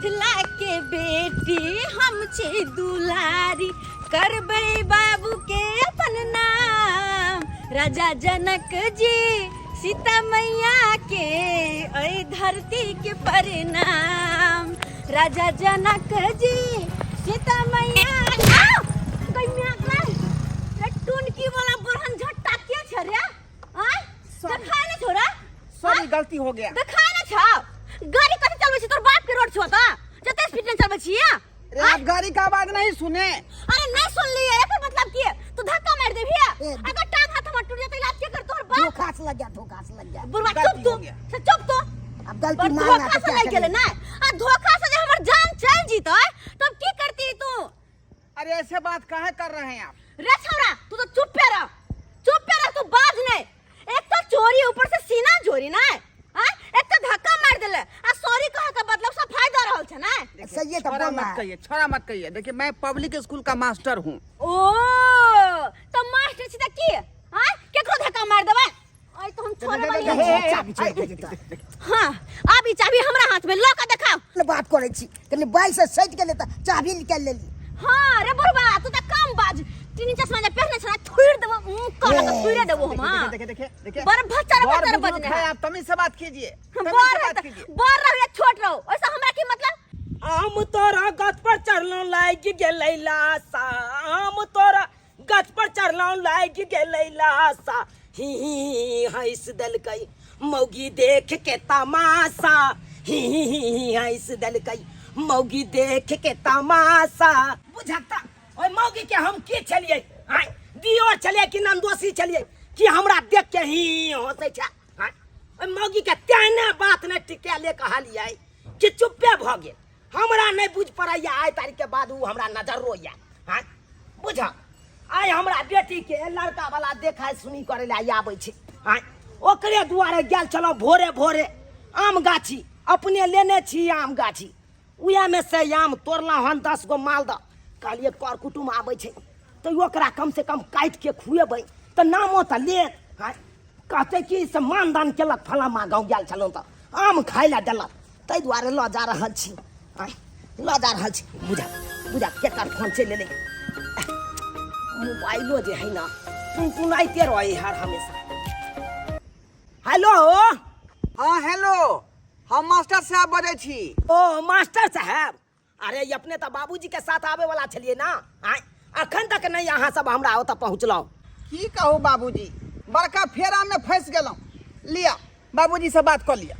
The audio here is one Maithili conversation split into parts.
मिथिला के बेटी हम छी दुलारी, करबै बाबू के अपन नाम। राजा जनक जी सीता मैया के एहि धरती के प्रणाम। राजा जनक जी सीता मैया। आउ! गई मिया गई। रे टुनकी वाला बुरहन झट्टा के छ रे? आय देखा ने छोरा। सॉरी, गलती हो गया। देखा ने छ, गाड़ी कथी चलबै छी? तोर बाप के रोड छौ त जते स्पीड में चलबै छी। अरे आप गाड़ी का आवाज नहीं सुने। अरे नहीं सुन लिए, एकर मतलब की है? तू धक्का मार देबी? ए, अगर टांग हाथ हमर टूट जेतै, इलाज के कर तोहर बाप? धोखा से लग गया, धोखा से लग गया। बुढ़वा, गलती चुप तू। हो गया। से चुप तू। अब गलती पर मानना धोखा तो से क्या लागि गेलै करें? ना, आ धोखा से जे हमर जान चलि जीतै तब की करती तू? अरे ऐसे बात काहे कर रहे हैं आप? रे छौड़ा, तू तो चुप पे रह, चुप पे रह, तू बाज नहीं। एक तो चोरी, ऊपर से सीना चोरी ना। आ एक तो धक्का मार देले आ सॉरी कहे के मतलब सफाई दे रहल छै ना। देखिए, सही है तो छोरा बोल मत रहा है। कहिए, छोरा मत कहिए। देखिए, मैं पब्लिक स्कूल का मास्टर हूँ। ओ तो मास्टर छी त की हां केकरो धक्का मार देबै? आइ तो हम छोड़े वाली हे, नहीं हे, छी। चाबी छोड़ दे तो। हां, आब ई चाबी हमरा हाथ में ल के देखाओ। ले बात करै छी, कनि बाइक से सटि गेलै तऽ चाबी निकालि लेली। हां रे बुढ़बा, तू त कम बाज। तीन चश्मा जे पहने छ ना, थुइर देबो, मुंह काला के थुइरे देबो हम। हां देखिए, देखिए, देखिए। बड़ भच्चर बड़ भच्चर बुजुर्ग बजने है है। आप तमीज से बात कीजिए, तमीज बड़ से है बात त- कीजिए। बड़ रहो या छोट रहो, ऐसा हमरा की मतलब? आम तोरा गाछ पर चढ़लहुँ लागि गेलै लाशा, आम तोरा गाछ पर चढ़लहुँ लागि गेलै लाशा, ही ही ही हँसि देलकै मौगी देख के तमाशा, ही ही ही ही हँसि देलकै मौगी देख के तमाशा। बुझक तऽ ओहि मौगी के हम की छलियै? आँय, दियोर छलियै कि नन्दोसी छलियै कि हमरा देख के ही ही हँसै छै? आँय, ओहि मौगी के तेहने बात नहि टिकेले कहलियै कि चुप्पे भऽ गेल। हमरा नहि बुझि पड़ैया आइ तारीख के बाद ओ हमरा नजरो यऽ। आँय बुझ, आइ हमरा बेटी के लड़का वाला देखाय सुनी करे लए आबै छै। आँय, ओकरे दुआरे गेल छलहुँ भोरे भोरे। आम गाछी अपने लेने छी, आम गाछी उएहमे से आम तोड़लहुँ हन 10 गो मालदह। कहलियै कर कुटुम आबै छै तऽ ओकरा कमसँ कम काटिके खुएबै तऽ नामो तऽ लेत। आँय, कहतै कि से मानदान केलक, फलामा गाँव गेल छलहुँ तऽ आम खाय लए देलक, ताहि दुआरे लऽ जा रहल छी। आँय, लऽ जा रहल छी। बुझा बुझा, केकर फोन चलि एलै? मोबाइलो जे है ना टुनटुनाइते रहै हर हमेशा। हेलो। हाँ हेलो, हम मास्टर साहब बजै छी। ओ मास्टर साहब, अरे ई अपने तऽ बाबूजी के साथ आबै वाला छलियै ना? आँय, अखन तक नहि अहाँ सब हमरा ओतऽ पहुँचलहुँ। की कहू बाबूजी, बड़का फेरा में फंस गेलहुँ। लिअ, बाबूजी से बात कऽ लिअ।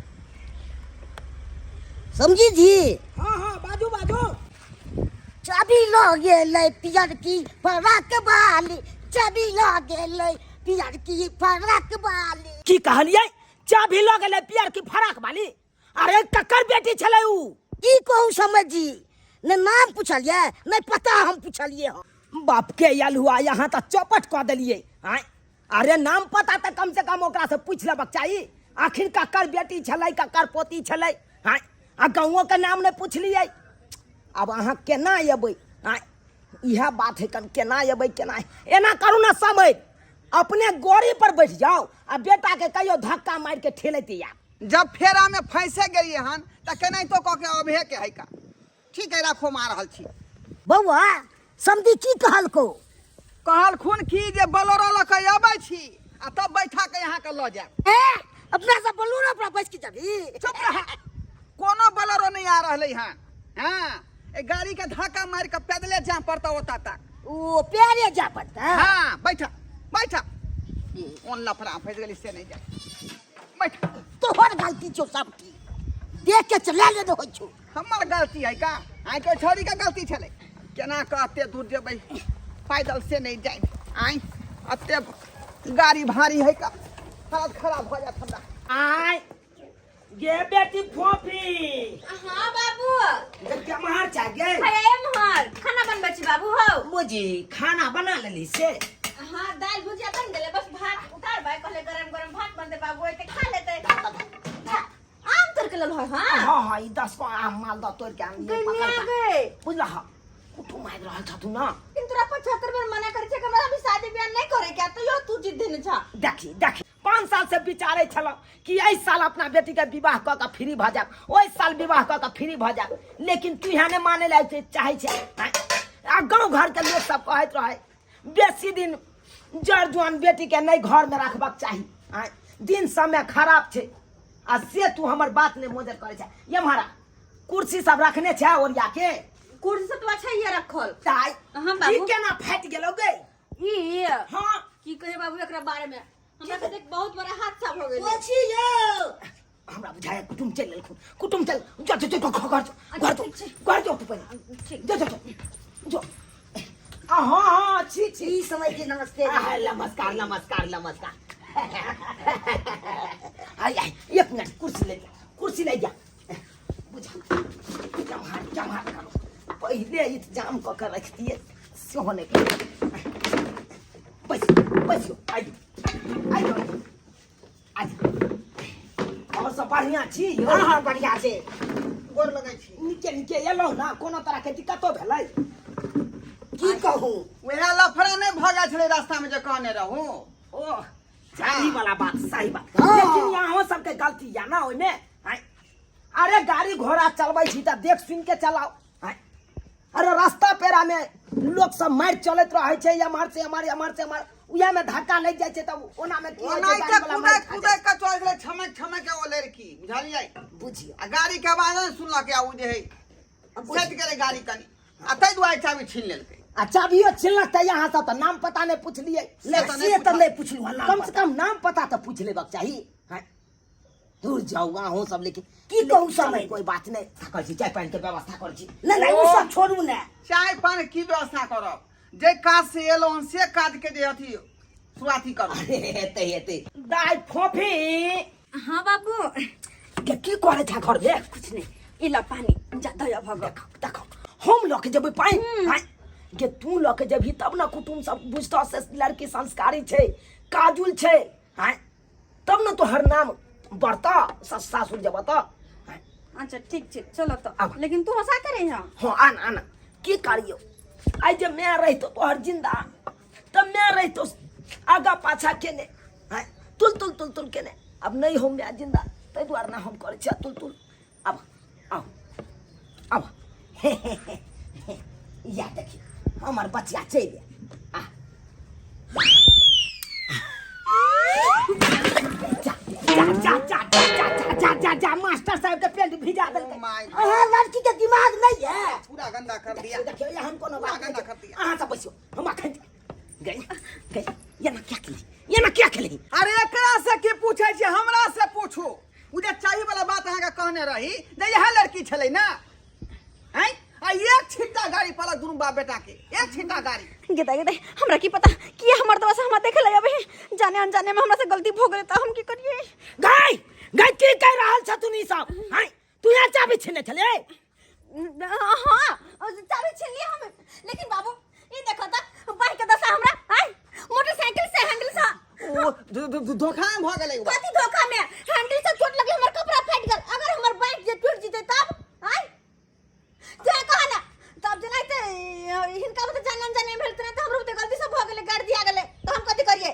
समझी जी? हाँ हाँ, बाजू बाजू। चाबी लऽ गेलै पियरकी फराक बाली, चाबी लऽ गेलै पियरकी फराक बाली। की कहलियै? चाबी लऽ गेलै पियरकी फराक बाली? अरे ककर बेटी छलै ऊ? की कहू समझ जी, ने नाम पुछलियै ने पता हम पुछलियै हँ। बाप के आयल हुआ, यहाँ तऽ चौपट कऽ देलियै। आँय, अरे नाम पता तऽ कम से कम ओकरा से पूछि लेबक चाही, आखिर ककर बेटी छलै, ककर पोती छलै। आँय, आ गाँवो के नाम नहि पुछलियै। आब अहाँ केना अयबै? आँय, इएह बात है कन, केना अयबै केना? एना करू ने समय, अपने गोड़ी पर बैठ जाओ आ बेटा के कहियो धक्का मारि के ठेलैत आयब। जब फेरा में फंसे गेलियै हन तऽ केनाहितो कऽ के अबहे के है का। ठीक है, राखो, हम आ रहल छी। बौआ, समधी की कहलको? कहलखुन कि जे बोलेरो लऽ के अबै छी आ तब बैठा के यहाँ के लऽ जायब। ए, अपना सब बोलेरो पर बैस के जाबी? चुप रह, कोनो बोलेरो नहीं आ रहलै हन। हाँ, ए गाड़ी के धक्का मारि के पैदले जाय पड़तौ ओतऽ तक। ओ पैरे जा पड़ता? हाँ, बैठ बैठ, कोन लफड़ा फंसि गेली से नहीं जाय, बैठ। तोहर गलती छौ सब की, देख के चला लेने होइ छौ। हमर गलती है का? आइ के छौड़ी के गलती छलै। केना कऽ एते दूर जेबै पैदल से नहीं जाय। आइ एते गाड़ी भारी है का, हालत खराब भऽ जायत हमरा। आय गे बेटी फोफी। हाँ बाबू। केम्हर छै गे? हे एम्हर खाना बनबै छी बाबू। हौ बुझी, खाना बना लेली से? हाँ, दालि भुजिया बन गेलै, बस भात उतारबै। कहले गरम गरम भात बनतै बाबू, एते खा लेतै। आम तोड़ के लेलहो? हाँ हाँ हाँ, ई 10 गो आम मालदह तोड़ के आनलियै। गै पकड़ मिया का। गै। बुझलह, कुटुम आबि रहल छथुन ना। लेकिन तोरा 75 बेर मना करै छै कि हमरा अभी शादी ब्याह नहीं करे के, तैयो तू जिद धेने छा। देखी देखी, 5 साल से विचारै छलहुँ कि एहि साल अपना बेटीके विवाह कऽ कऽ फ्री भऽ जायब, ओहि साल विवाह कऽ कऽ फ्री भऽ जायब, लेकिन तू यहाँ नहि मानै लए चाहै छै। आ गाँव घरके लोक सब कहैत रहै बेसी दिन जर जुआन बेटीके नहि घरमे रखबाक चाही, आँय दिन समय खराब छै। आ से तू हमर बात नहि मोजर करै छै। एम्हर कुर्सी सब रखने छै ओरिया के? कुर्सी सब तो अच्छा ही है रखल। ताई हाँ, बाबू। ई केना फाटि गेलौ गे? ई हाँ की कहे बाबू एकरा बारे में, हमरा साथ एक बहुत बड़ा हादसा हो गेल। छी यौ। हमरा बुझाया कुटुम चलि एलखुन, कुटुम चल जो जो जो घर घर घर जो ठीक छै। घर जो तू पहिले। ठीक। जो जो जो जो आ हाँ हाँ छी छी ई समय के नमस्ते। आ, नमस्कार नमस्कार नमस्कार। आई आई एक मिनट, कुर्सी ले जा, कुर्सी ले जा। बुझा जमहार जमहार करो, पहिले इंतजाम कऽ के रखतियै सेहो नहि करै। बैस बैसियो, आइयो आइयो आइयो। और सब बढ़िआँ छी यौ? हाँ हाँ बढ़िया छै, गोर लगै छी। नीके नीके एलहुँ ने? कोनो तरहके दिक्कतो भेलै? की कहू, वएह लफड़ा नहि भऽ गेल छलै रास्ता मे जे कहने रहू। ओ चाही वाला बात, सही बात। हाँ। लेकिन यहाँ सबके गलती या ना ओहिमे। आँय? अरे गाड़ी घोड़ा चलबै छी तऽ देख सुन के चलाओ। आँय? अरे रास्ता पेरा में लोग सब मारि चलैत रहै छै, एम्हर से एम्हर एम्हर से एम्हर, उएह में धक्का लागि जाइ छै तऽ ओना में की होइ छै, ओनाहिते गाड़ी वाला कूदै मारि खा कूदै जाइ के चल गेलै छमक छमक के ओ लड़की, बुझलियै? छै। बुझियौ आ गाड़ी के आवाज नहि सुनलक आ ओ जे है सटि गेलै गाड़ी कनि, आ ताहि दुआरे चाबी छीन लेलकै। आ चाबियो छिनलक तऽ यहाँ सब तऽ नाम पता नहि पुछलियै। से तऽ नहि से तऽ नहि पुछलहुँ हँ नाम कम से पता। कम नाम पता तऽ पूछ लेबाक चाही। हाँ? दूर जाउ अहूँ सब, लेकिन की कहू समय? कोई बात नहीं, करै छी चाय पानि के व्यवस्था करै छी। नहि नहि, ओ सब छोड़ू ने। चाय पान की व्यवस्था करब, जे काज से एलहुँ हन से काज के जे अथी शुरुआती करू। अरे हेतै हेतै। दाइ फोफी। हाँ बाबू। के की करे था घर में? कुछ नहीं, ई ला पानी जा दया भग। देखो देखो, हम लऽ के जेबै पानि? आँय, गे तू लऽ के जेबही तब ने कुटुम सब बुझतौ से लड़की संस्कारी छै, काजुल छै। आँय, तब ने तोहर नाम बढ़ता सासुर जेबह तऽ। आँय, अच्छा ठीक छै, चलो तो। आब। लेकिन तू हंसा करे यहाँ? हाँ आन आन। की करियो, आइ जे मैं रहितो तोहर जिंदा तऽ मैं रहितो आगा पाछा केने। आँय, तुल तुल तुल तुल केने। अब नहीं हम मैं जिंदा, ताहि दुआरे ना हम करै छियै तुल तुल। अब आउ अब हे हे हे हे, या देखियौ हमर बचिया चलि आयल। आ जा जा जा जा जा जा जा जा जा, मास्टर साहब के पेंट भिजा देलकै। Oh my God. अहाँ लड़की के दिमाग नहीं है। पूरा गंदा कर दिया। देखियौ देखियौ, एहन कोनो पूरा बात गंदा नहि कर छै। दिया। अहाँ सब बैसियौ, हम अखन गई गई। एना क्या केली, एना क्या केली? अरे एकरा से की पूछै छी, हमरा से पूछू। ओ जे चाही वाला बात अहाँके कहने रही जे इएह लड़की छलै ने। हैं, आ एक छिट्टा गाड़ी पड़ल दुनू बाप बेटा के, एक छिट्टा गाड़ी। गेदा गेदा, हमरा की पता कि हमर दवा से हमरा देखे ले अबे, जाने अनजाने में हमरा से गलती भ गेलै त हम की करिए? गाय गाय, की कह रहल छथुन ई सब? हैं, तू यहाँ चाबी छीने छले? हाँ चाबी छीन लिए हम, लेकिन बाबू ई देखो त बाइक के दशा हमरा। आय मोटरसाइकिल से हैंडल से ओ धोखा में भऽ गेलै ओ बात। कथी धोखा में? हैंडल से चोट लगले, हमर कपड़ा फाटि गेल। अगर हमर बाइक जे टूट जेतै तब? आय तू कहा ना तब जेनाहिते हिनका मतलब जाने अनजाने भेल तेनाहिते हमरो बुते गलती से भऽ गेलै, गारि दिया गेलै तऽ हम कथी करियै?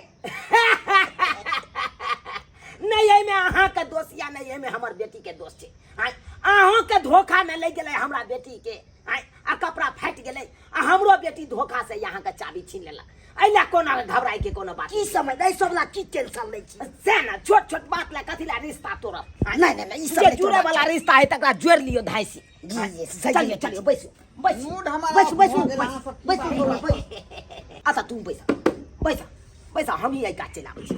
नहीं, एहिमे अहाँके दोष या नहीं, एहिमे हमर बेटी के दोष छै। आँय, अहूँके धोखा में लागि गेलै हमरा बेटी के। आँय, आ कपड़ा फाटि गेलै, आ हमरो बेटी धोखा से अहाँके चाबी छीन लेलक। एहि लए कोनो घबराइ के कोनो बात की समझ एहि सब ला की टेंशन लै छी? से ना, छोट छोट बात ला कथी ला रिश्ता तोड़ब? नहीं नहीं नहीं, ई सब जे नहि जुड़े तोड़बाक वाला चाही। रिश्ता है तकरा जोड़ि लियौ धाइसी। जी जी, सही। चलिए चलिए, बैसू बैसू। मूड हमारा बैसू बैसू भऽ गेल, अहाँ सब की बैसू बात बैसू बैसू। अच्छा तू बैसा बैसा बैसा, हम ही एहि काज चलि आबै छी।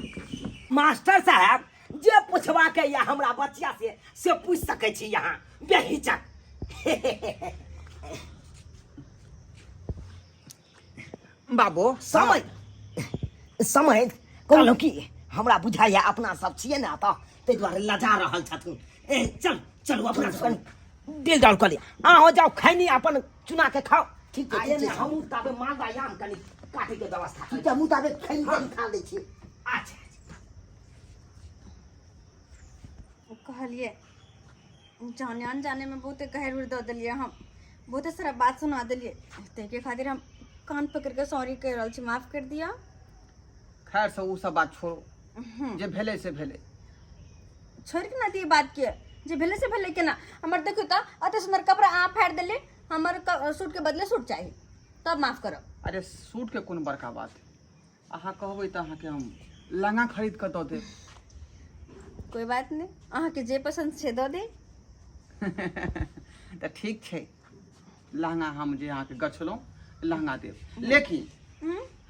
मास्टर साहब, जे पूछबाक या हमरा बचिया से से पूछि सकै छी यहाँ बेहिचक। बाबू समय समय कहलहुँ कि हमरा बुझाइए अपना सब छियै ने तऽ ताहि दुआरे लजा रहल छथुन। ए चल चलू, अपना सब कनि दिल डाल कऽ लिअ। अहाँ जाउ खैनी अपन चुना के खाउ। ठीक छै, आ ठीक एने छै। हमहूँ ताबे मालदा आम कनि काटैके व्यवस्था ठीक छै, हमहूँ ताबे खैनी तैनी खा लै छी। अच्छा। कहलिए जाने अनजाने में बहुते गहर उड़ दऽ देलियै हम, बहुते सारा बात सुना देलियै, ताहिके खातिर हम कान पकड़ के सॉरी कहि रहल छी, माफ कर दिअ। खैर से ओ सब बात छोड़ू। जे भेलै से भेलै। छोड़ि के ना दिए बात के, जे भेलै से भेलै। केना हमर देखियौ तऽ अते सुंदर कपड़ा अहाँ फाड़ि देली, हमर सूट के बदले सूट चाही तब माफ करब। अरे सूट के कोन बड़का बात है, अहाँ कहबै तऽ अहाँके हम लहंगा खरीद कऽ दऽ देब। कोई बात नहीं, अहाँके जे पसंद छै दऽ दे। तऽ ठीक छै, लहंगा हम जे अहाँके गछलहुँ लहंगा देब, लेकिन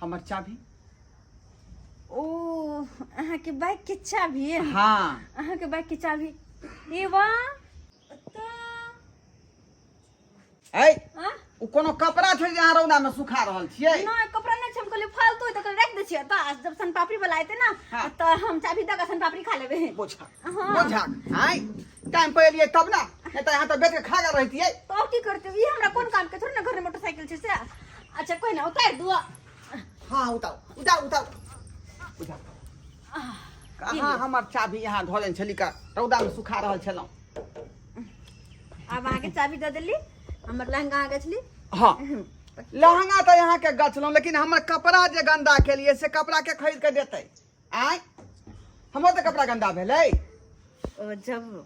हमर चाभी। ओ अहाँके बाइक के चाभी? हाँ। अहाँके बाइक के चाभी, ए वाह। ऐ हाँ? ओ कोनो कपड़ा छै जे अहाँ रौदा में सुखा रहल छियै? नहि, कपड़ा नहि छै, हम कहलियै फालतू है तऽ राखि दै छियै, तऽ जब सन पापड़ी वाला एतै ना हाँ। तऽ हम चाभी दऽ कऽ सन पापड़ी खा लेबै। बोझा हाँ। बोझा, आँय टाइम पर एलियै तब ना, नहि तऽ यहाँ तऽ बेच के खा गेल रहितियै। तऽ की करतै, ई हमरा कोन काम के, थोड़े ना घर में मोटरसाइकिल छै से। अच्छा कोई ना, उतारि दुआ। हाँ उतारू उतारू उतारू उतारू। कहाँ हमर चाभी यहाँ धऽ देने छली का रौदा में सुखा रहल छलहुँ। आब अहाँके चाभी दऽ देली, हमर लहंगा अहाँ गछली। हाँ लहंगा तऽ अहाँके गछलहुँ, लेकिन हमर कपड़ा जे गंदा केलियै से कपड़ा के खरीद के देतै? आँय हमर तऽ कपड़ा गंदा भेलै। ओ जब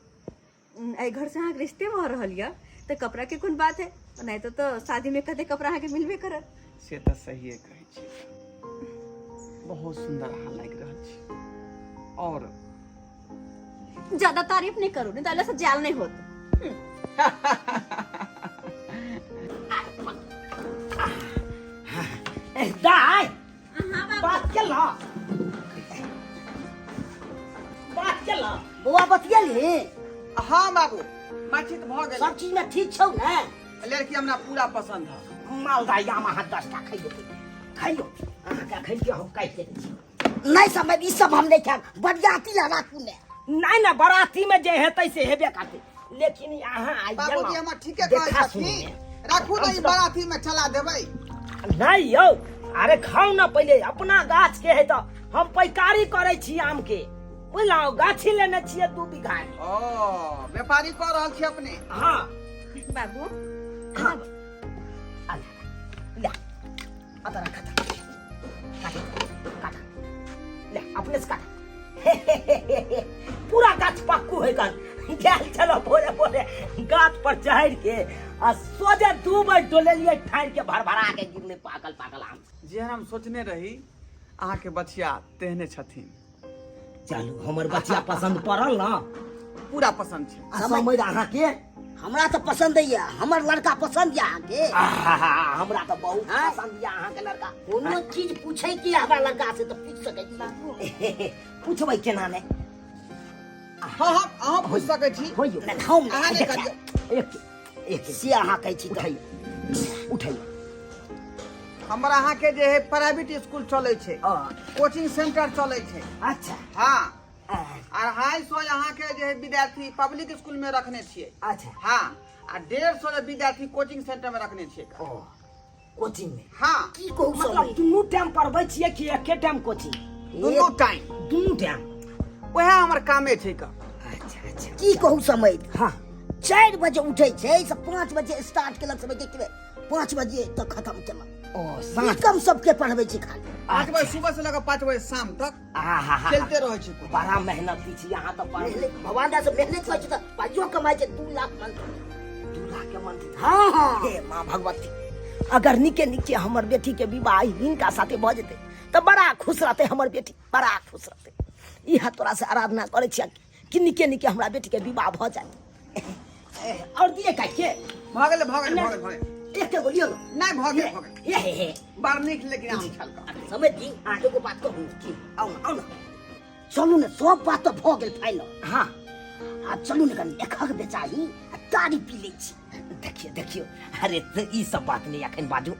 एहि घर से अहाँके रिश्ते भऽ रहल यऽ तऽ कपड़ा के कोन बात है, नहीं तो शादी में कते कपड़ा अहाँके मिलबे करत। से तऽ सहिए कहै छी, बहुत सुंदर अहाँ लागि रहल छी। और ज्यादा तारीफ नहीं करू, नहीं तो अलग से जाल नहीं होत। दाय बात केला, बात केला। बौआ बतियली? हाँ बाबू, बातचीत भऽ गेल। सब चीज में ठीक छौ ने? लड़की हमरा पूरा पसंद है। मालदा आम अहाँ 10टा खैयो खैयो, अहाँके अखन के हम काटि देने छी। नहीं समय ई सब हम नहीं खायब, बरियाती ला राखू ने। नहीं ना, बराती में जे हेतै से हेबे करतै, लेकिन अहाँ आइ बाबूजी गेलहुँ, हमर ठीके कहै देखा सुनी छथिन, में। राखू ने ई कम से कम- बराती में चला देबै। नहीं यौ, अरे खाउ ना पहिले, अपना गाछ के है तऽ हम पैकारी करै छी आम के, बुझलहुँ? गाछी लेने छियै 2 बीघा। ओ व्यापारी कऽ रहल छी अपने? हाँ। बाबू। हाँ ले, अतः रखा था, काट काट ले, अपने से काट। पूरा गाछ पक्कू है कन गेल चलो भोरे भोरे गाछ पर चढ़ के आ सोझे 2 बेर डोलेलियै, ठाढ़ के भरभरा के गिरले पाकल पाकल आम। जेहन हम सोचने रही अहाँके बचिया तेहने छथिन। चलू, हमर बचिया पसंद पड़ल ना? पूरा पसंद छै। आ समझ अहाँके? हमरा तऽ पसंद यऽ, हमर लड़का पसंद यऽ अहाँके? आहा, हमरा तऽ बहुत हाँ? पसंद यऽ अहाँके लड़का। कोनो चीज पूछै की हमरा लड़का से तऽ पूछ सकै छी। पूछबै केना नहि? हाँ हाँ, अहाँ पूछ सकै छी। होइयो। नहि, हम अहाँ नहि करियौ। एक एक से अहाँ कहै छी तऽ। उठैयो उठैयो। हमर अहाँके जे है प्राइवेट स्कूल चलै छै, हाँ। कोचिंग सेंटर चलै छै। अच्छा। हाँ, 250 अहाँके जे है विद्यार्थी पब्लिक स्कूल में रखने छियै। अच्छा। हाँ, आ 150 विद्यार्थी कोचिंग सेंटर में रखने छियै। ओ कोचिंग में? हाँ। की कहू मतलब समय? दुनू टाइम पढ़बै छियै कि एके टाइम कोचिंग? दुनू टाइम। दुनू टाइम। वएह हमर कामे छै का। अच्छा अच्छा। की कहू समय? हाँ। 4 बजे उठै छै से 5 बजे स्टार्ट केलक, समय के 5 बजे तक खत्म केलक। ओ साँझ कम सबके पढ़बै छै खाली। 5 बजे सुबह से लगा 5 बजे शाम तक आहा, चलते रहै छै। बड़ा मेहनती छी अहाँ तऽ पढ़ मेहनत भगवान दास मेहनत करै छै तऽ पाइयो कमाइ छै, 2 लाख मंथली। 2 लाख के मंथली? हाँ हाँ। हे माँ भगवती, अगर निके निके हमर बेटी के विवाह हिनका साथे भऽ जेतै तऽ बड़ा खुश रहतै हमर बेटी, बड़ा खुश रहतै। इएह तोरा से आराधना करै छियै कि निके निके हमरा बेटी के विवाह भऽ जाय। और दिए काटि के? भऽ गेलै भऽ गेलै भऽ गेल भऽ गेल। एके गो लियौ ने। नहि, भऽ गेल भऽ गेल। हे हे हे। बड़ नीक, लेकिन आम छल का। समझ जी, अहाँ एगो बात कहू की? आउ ने, आउ ने, चलू ने, सब बात तऽ भऽ गेल फाइनल। हाँ। आब चलू ने, कनि एकहक बेचाही आ तारी पी लै छी। देखियौ देखियौ, अरे तऽ ई सब बात नहि अखन बाजू,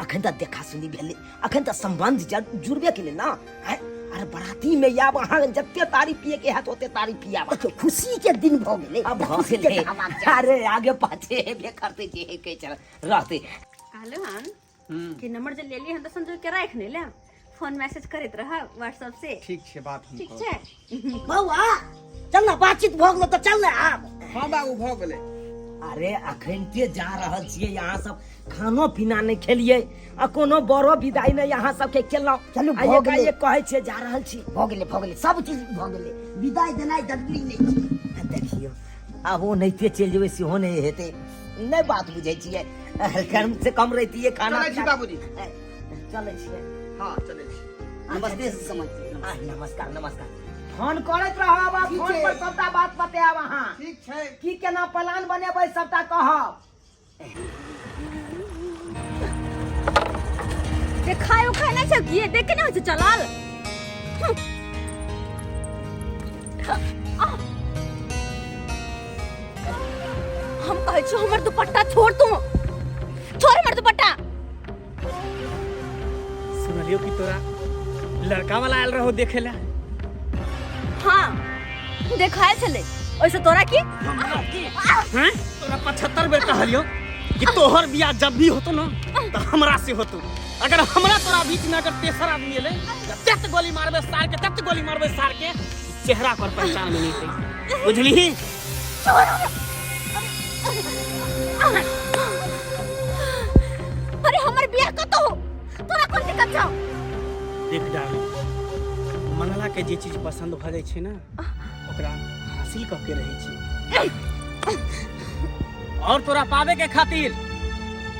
अखन तऽ देखा सुनी भेलै, अखन तऽ संबंध जुड़बे केलै ना। आँय, अरे बराती में आब अहाँ जते तारी पिए के हैत ओते तारी पियाब। देखियौ खुशी के दिन भऽ गेलै, अब भऽ खुशी के गेलै। हवा चाही। अरे आगे पाछे हेबे करतै, जे हे के चल रहतै। कहलहुँ हन कि नंबर जे लेली हन तऽ संजो के राखि नहि ले, फोन मैसेज करैत रह व्हाट्सएप से। ठीक छै, बात हम ठीक करब। छै बौआ चल ना, बातचीत भऽ गेलो तऽ चल ना आब। हाँ बाबू, भऽ गेलै। अरे अखनते जा रहल छियै यहाँ सब खानो पीना नहि खेलियै आ कोनो बड़ो विदाई नहि यहाँ सबके केलहुँ। चलू, आ भऽ गेलै। एकाएक कहै छियै जा रहल छी। भऽ गेलै, भऽ गेलै, सब चीज भऽ गेलै, विदाई देनाइ जरूरी नहि छै। आ देखियौ आब ओनाहिते चलि जेबै सेहो नहि हेतै, नहि बात बुझै छियै, कम से कम रहितियै खाना। चलै छी बाबूजी। चलै छियै। हँ चलै छी। नमस्ते समझ। आ, नमस्कार नमस्कार, फोन करैत रहब आ ठीक फोन छै। पर सबटा बात बतायब अहाँ। ठीक छै। की केना प्लान बनेबै सबटा कहब। जे खाय उखाय नहि छौ की? देख के नहि होइ छै चलल। आह! हम कहै छियौ हमर दुपट्टा छोड़, तू छोड़ हमर दुपट्टा। सुनलियो कि तोरा लड़का वाला आयल रहो देखे ला? हाँ देखायल छलै, ओहिसँ तोरा की? हैं? तोरा 75 बेर कहलियो कि तोहर बियाह जब भी होतो ना तो हमरा से होतो, अगर हमरा तोरा बीच में अगर तेसर आदमी एले त तत गोली मारबे सार के, तत गोली मारबे सार के, चेहरा पर पहचान में नहीं एतै, बुझलिही? अरे हमर बियाह कतौ हो, तोरा कोन दिक्कत छौ? देख डार्लिंग, मंगला के जे चीज पसंद भऽ जाइ छै ना ओकरा हासिल कऽ के रहै छै, और तोरा पावे के खातिर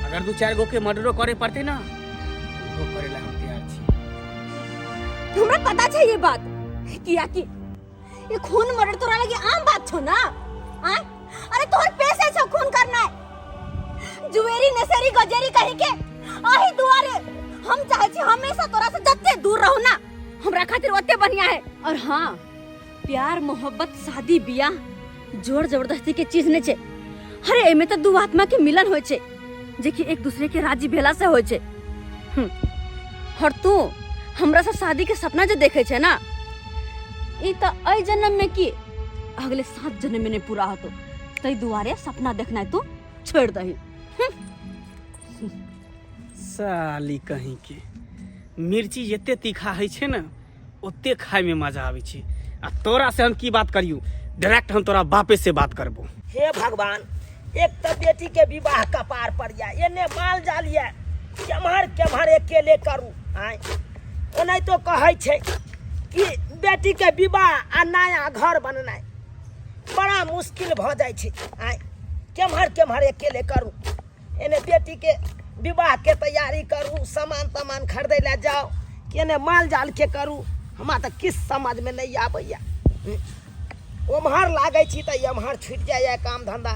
अगर दू चारि गो के मर्डरो करे पड़ते ना वो करे ला हम तैयार छी। हमरा पता छै ये बात, किया कि ये खून मर्डर तोरा लगे आम बात छौ ना? आय अरे तोहर पेशे छौ खून करना, जुएरी नशेरी गजेरी कही के। आही दुआरे हम चाहे छी हमेशा तोरा से जते दूर रहू ना हमरा खातिर ओते बढ़िया है। और हाँ प्यार मोहब्बत शादी बियाह जोर जबरदस्ती के चीज नहीं छे। अरे एमे तो दू आत्मा के मिलन होय छे जे कि एक दूसरे के राजी भेला से होय छे। और तू हमरा से शादी के सपना जे देखे छे ना ई तो एहि जन्म में की अगले 7 जन्म में नहीं पूरा होतो, तै दुआरे सपना देखना तू छोड़ दही। साली कहीं के मिर्ची जते तीखा होइ छै ने ओते खाय में मजा आबै छै, आ तोरा से हम की बात करियो, डायरेक्ट हम तोरा बापे से बात करबो। हे भगवान, एक तो बेटी के विवाह कपार पर या एने माल जाल या केम्हर केम्हर अकेले करू। आय ओनाहितो कहै छै कि बेटी के विवाह आ नया घर बननाइ बड़ा मुश्किल भऽ जाइ छै। आय केम्हर केम्हर अकेले करू, एने बेटी के विवाह के तैयारी करू, सामान तामान खरीदै लए जाउ, केने माल जाल के करू, हमरा तऽ किछु समझमे नहि आबैया। ओम्हर लागै छी तऽ एम्हर छुटि जाइए काम धन्धा,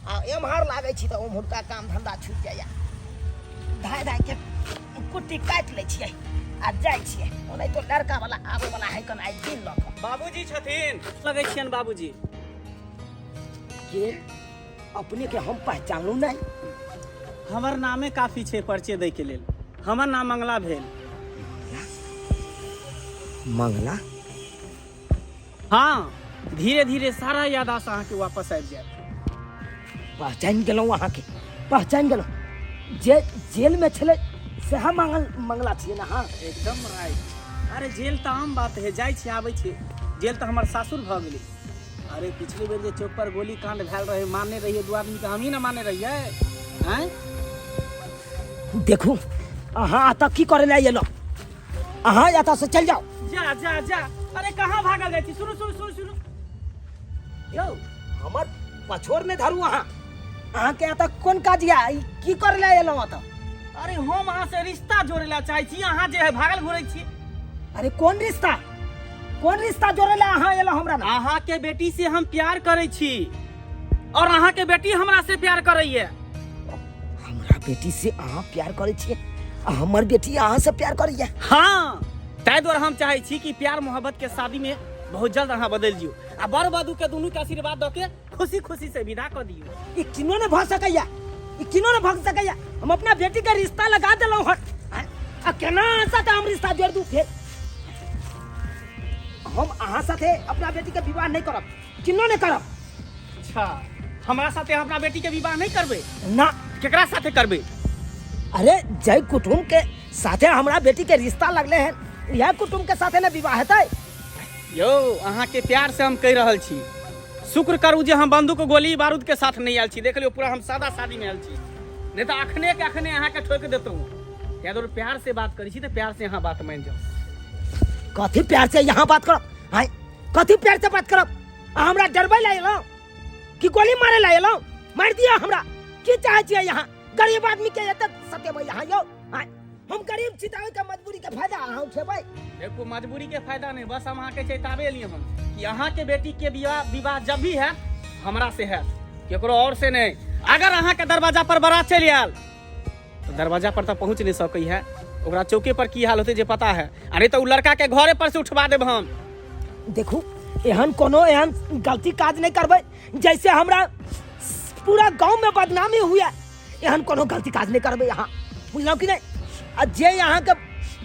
आ एम्हर लागै छी तऽ ओम्हुरका काम धन्धा छुटि जाइए। धाय धाय के कुट्टी काटि लै छियै आ जाइ छियै। ओनाहितो लड़का वाला आबै वाला है कन आइ दिन लऽ कऽ। बाबूजी छथिन, लगै छियनि बाबूजी। के अपने के हम पहचानलहुँ नहि? हमर नामे काफी छै परिचय दै के लेल, हमर नाम मंगला भेल। मंगला? हाँ, धीरे धीरे सारा याददाश्त अहाँके वापस आबि जायत। पहचानि गेलहुँ अहाँके, पहचानि गेलहुँ। जे जेल में छलै सएह मांगल मंगला छियै ने? हाँ एकदम राइट। अरे जेल तऽ आम बात है, जाइ छी आबै छी, जेल तऽ हमर सासुर भऽ गेलै। अरे पिछले बेर जे चौक पर गोली कांड भेल रहे, मारने रहिए दू आदमी के, हमही ने मारने रहिए। हैं देखू अहाँ एतऽ की करे लए एलहुँ, अहाँ एतऽ से चलि जाउ। जा जा जा, अरे कहाँ भागल जाइ छी? सुनू सुनू सुनू सुनू यौ, हमर पछोर नहि धरू अहाँ, अहाँके एतऽ कोन काज यऽ, ई की करे लए एलहुँ एतऽ? अरे हम अहाँ से रिश्ता जोड़े ला चाहै छी, अहाँ जे है भागल घुरै छी। अरे कोन रिश्ता, कोन रिश्ता जोड़े ला अहाँ एलहुँ हमरा? अहाँ के बेटी से हम प्यार करै छी और अहाँ के बेटी हमरा से प्यार करैया। हमरा बेटी से अहाँ प्यार करै छियै आ हमर बेटी अहाँ से प्यार करैया? हाँ, ताहि दुआरे हम चाहै छी कि प्यार मोहब्बत के शादी में बहुत जल्द अहाँ बदलि जियौ आ वर वधु के दुनू के आशीर्वाद दऽ के खुशी खुशी से विदा कऽ दियौ। ई किनो ने भऽ सकैया, ई किनो ने भऽ सकैया। हम अपना बेटी के रिश्ता लगा देलहुँ हन आ केना अहाँ साथे हम रिश्ता जोड़ दू? फेर हम अहाँ साथे अपना बेटी के विवाह नहि करब, किनो नहि करब। अच्छा, हमरा साथे अपना बेटी के विवाह नहीं करबे? ना। केकरा साथे करबे? अरे जय कुटुम्ब के साथे हमरा बेटी के रिश्ता लगले हैं, यह कुटुम्ब के साथे ने विवाह हेतै। यौ अहाँ के प्यार से हम कहि रहल छी, शुक्र करू जे हम बंदूक गोली बारूद के साथ नहीं आयल छी। देख लियौ, पूरा हम सादा शादी में आयल छी, नहीं तऽ अखने के अखने अहाँके ठोकि देतहुँ। ताहि दुआरे प्यार से बात करै छी तऽ प्यार से अहाँ बात मानि जाउ। कथी प्यार से यहाँ बात करब? आय, कथी प्यार से बात करब? अहाँ हमरा डरबै लए एलहुँ कि गोली मारे लए एलहुँ? मारि दिअ हमरा। की चाहै छियै यहाँ? गरीब आदमी के एते सतेबै यहाँ यौ? आय, हम गरीब छी तऽ ओहिके मजबूरी के फायदा अहाँ उठेबै? देखू, मजबूरी के फायदा नहीं, बस हम अहाँके चेतावे एलियै हन कि अहाँके बेटी के विवाह विवाह जब भी है हमरा से है, केकरो और से नहीं। अगर अहाँके दरवाजा पर बारात चलि आयल तऽ दरवाजा पर तऽ पहुँच नहीं सकै है, ओकरा चौके पर की हाल होतै जे पता है, आ नहीं तऽ उ लड़का के घरे पर से उठवा देब हम। देखू, एहन कोनो एहन गलती काज नहीं करबै जैसे हमरा पूरा गांव में बदनामी हुए। एहन कोनो गलती काज नहीं करबै अहाँ, बुझलहुँ कि नहीं? आ जे अहाँ के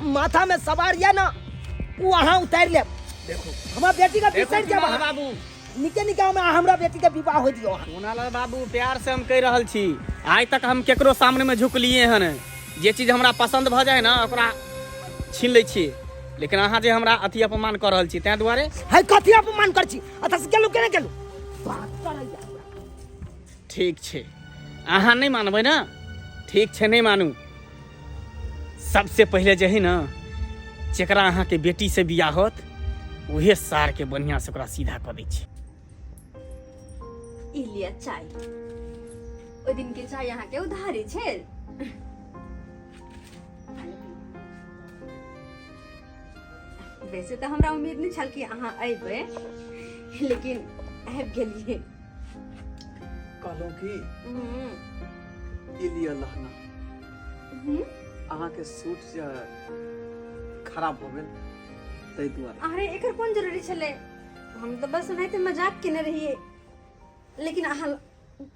माथा में सवार यऽ ना, ओ अहाँ उतारि लेब। देखू, हमरा बेटी के देखू बिसरि जायब कुणाल अहाँ। बाबू, निके निके हमरा हमरा बेटी के विवाह हो दियौ अहाँ। कुणाल बाबू, प्यार से हम कहि रहल छी, आइ तक हम केकरो सामने में झुकलिए हन। जे चीज हमरा पसंद भऽ जाय ना ओकरा छीन लै छी, लेकिन अहाँ जे हमरा अथी अपमान कऽ रहल छी ताहि दुआरे। है, कथी अपमान कर छी? अतः से गेलू केना गेलू बात करैया। ठीक छै, अहाँ नहि मानबै ने, ठीक छै, नहि मानू। सबसे पहिले जे है ने, जेकरा अहाँके बेटी से बियाह होत उहे सार के बढ़िया से ओकरा सीधा कऽ दै छी। ई लिअ चाय, ओहि दिन के चाय अहाँके उधारी छै। वैसे तऽ हमरा उम्मीद नहि छल कि अहाँ अयबै, लेकिन आबि गेलियै। कहलहुँ की, ई लिअ लहंगा। अहाँके सूट जे खराब भऽ गेल ताहि दुआरे। अरे, एकर कोन जरूरी छलै? हम तऽ बस ओनाहिते मजाक केने रहियै, लेकिन अहाँ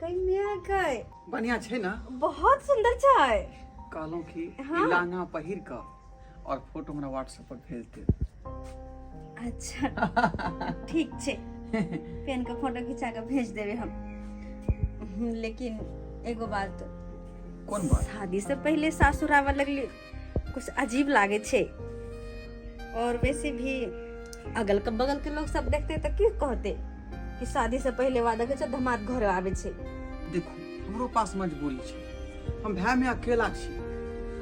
कन्या गए। बढ़िया छै ने? बहुत सुंदर छै। कहलहुँ कि ई लहंगा पहिर कऽ और फोटो हमरा व्हाट्सएप पर भेज देब। अच्छा, ठीक छै, पेन के फोटो खिंचा के भेज देबै हम। लेकिन एगो बात। कोन बात? शादी से पहले सासुर आबऽ लगली कुछ अजीब लागे छै, और वैसे भी अगल के बगल के लोग सब देखते तऽ की कहते कि शादी से पहले वादा के छै, धमाद घर आबै छै। देखू, हमरो पास मजबूरी छै, हम भाय में अकेला छी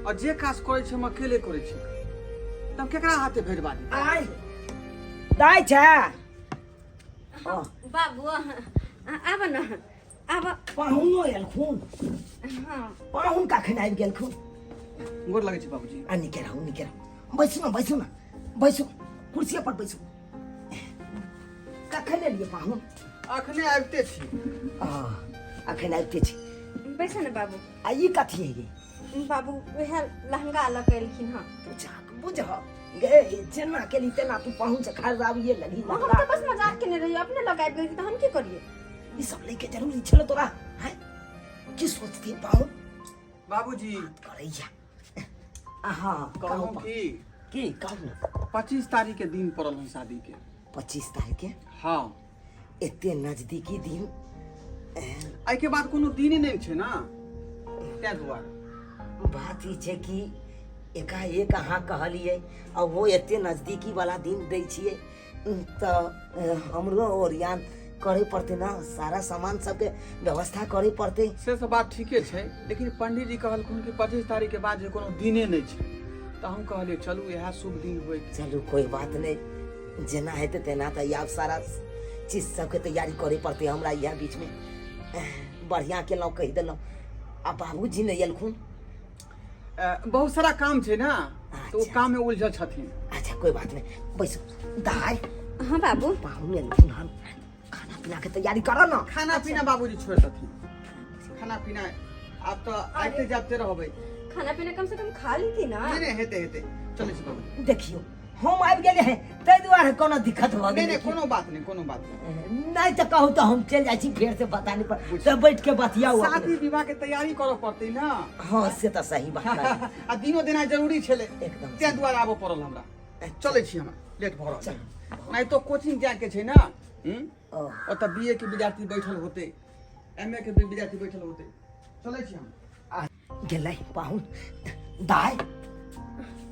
और जे काज करै छी हम अकेले करै छी, तब केकरा हाथे भेजबा दी? आय दाइ छै। बाबू, आब न, आब। पाहुनो एलखुन? हाँ। पाहुन कखन आबि गेलखुन? गोर लगै छै बाबूजी। आ, निके रहू, निके रहू। बैसू ने, बैसू ने, बैसू, कुर्सिये पर बैसू। कखन एलियै पाहुन? अखने आबिते छी। आ, अखन आबिते छी। बैस ने बाबू। आ ई कथी है ये? बाबू, वएह लहंगा लऽ के एलखिन हँ। बुझा बुझ गे, जेना केली तेना तू पाहुन से खरीदाबिए लगी। हम तऽ बस मजाक केने रहियै, अपने लग आबि गेलखिन तऽ हम की करियै? ई सब लैके जरूरी छल तोरा? हैं, की सोचथिन पाहुन? बाबूजी। करैया। हाँ। कहलहुँ की, की कहू ने। 25 तारीख के दिन पड़ल हन शादी के। 25 तारीख के? हाँ। एते नजदीकी दिन? एहिके बाद कोनो दिन ही नहि छै ना, ताहि दुआरे। बात ई छै कि एकाएक अहाँ कहलियै आ वो एते नजदीकी वाला दिन दै छियै तऽ हमरो ओरियान करे पड़तै ना, सारा सामान सबके व्यवस्था करे पड़तै। से सब बात ठीके छै, लेकिन पंडीजी कहलखुन कि 25 तारीख के बाद जे कोनो दिने नहि छै, तऽ हम कहलियै चलू इएह शुभ दिन होइ। चलू, कोई बात नहीं, जेना हेतै तेना। तऽ आब सारा चीज सबके तैयारी करे पड़तै हमरा इएह बीचमे। बढ़िआँ केलहुँ कहि देलहुँ। आ बाबूजी नहि एलखुन? बहुत सारा काम छै ना, तऽ ओ अच्छा। काम में उलझल छथिन। अच्छा, कोई बात नहीं, बैसू। दाइ। हाँ बाबू। पाहुन एलखुन हन, खाना पीना के तैयारी कर ना। खाना पीना बाबूजी छोड़ि देथिन, खाना पीना आब तऽ आबिते जाबते रहबै। खाना पीना कम से कम खा लीती ना। नहि नहि, हेतै हेतै, चलै छी बाबूजी। देखियौ, हम आबि गेलियै हैं ताहि दुआरे कोनो दिक्कत भऽ नहि। गेलै? नहि, कोनो बात नहि, कोनो बात नहि। नहि तऽ कहू तऽ हम चलि जाइ छी फेर से बतानी पर, तऽ बैठ के बतियाउ अपने। शादी विवाह के तैयारी करऽ पड़तै ना। हाँ, से तऽ सही बात कहलियै। आ दिनो देनाइ जरूरी छलै। एकदम। ताहि दुआरे आबऽ पड़ल हमरा। चलै छी, हमरा लेट भऽ रहल छै, नहि तो कोचिंग जायके छै ना। ओ। ओतऽ बी ए के विद्यार्थी बैठल होतै, एम ए के भी विद्यार्थी बैठल होतै। चलै छी हम। गेलै पाहुन। दाइ,